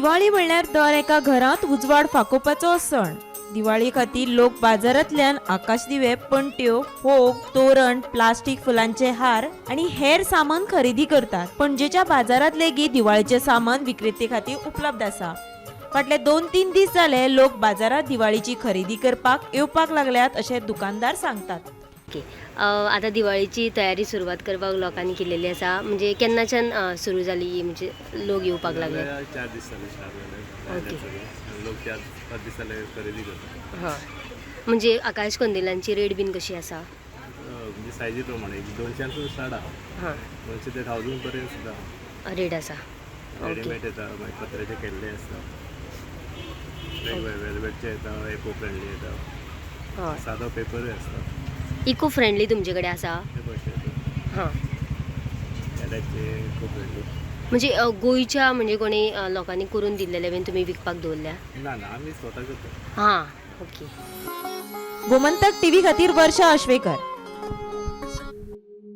दिवाळी म्हणल्यार दर एका घरांत उजवाड फाकोवपाचो सण. दिवाळी खातीर लोक बाजारांतल्यान आकाशदिवे, पणट्यो, फोग, तोरण, प्लास्टीक फुलांचे हार आनी हेर सामान खरेदी करतात. पणजेच्या बाजारांत लेगीत दिवाळीचें सामान विक्रेते खातीर उपलब्ध आसा. फाटले 2-3 दीस जाले लोक बाजारांत दिवाळीची खरेदी करपाक येवपाक लागल्यात अशें दुकानदार सांगतात. ओके, आतां दिवाळीची तयारी सुरवात करपाक लोकांनी केलेली आसा, म्हणजे केन्नाच्यान सुरू जाली, म्हणजे लोक येवपाक लागले? 4 दीस जाले स्टार्ट जाले. ओके. लोक 4-5 दीस जाले खरेदी करतात. हां, म्हणजे आकाश कंदिलांची रेट बीन कशी आसा? म्हणजे सायजी प्रमाणे 200 स्टार्ट आहा. 200 ते 1000 पर्यंत सुद्दां रेट आसा. ओके. रेडीमेड येता, मागीर पत्र्याचे केल्ले आसता, वेगवेगळे वेलवेटचे येता, इको फ्रेंडली येता. सादो पेपरूय आसता. इको फ्रेंडली तुमचे कडेन आसा? ते कशे येता. ह्या टायपचे इको फ्रेंडली. म्हणजे गोंयच्या म्हणजे कोणी लोकांनी करून दिल्लेले बीन तुमी विकपाक दवरल्या? ना ना, आमी स्वता करता. हां, ओके. गोमंतक टीव्ही खातीर वर्षा अश्वेकर.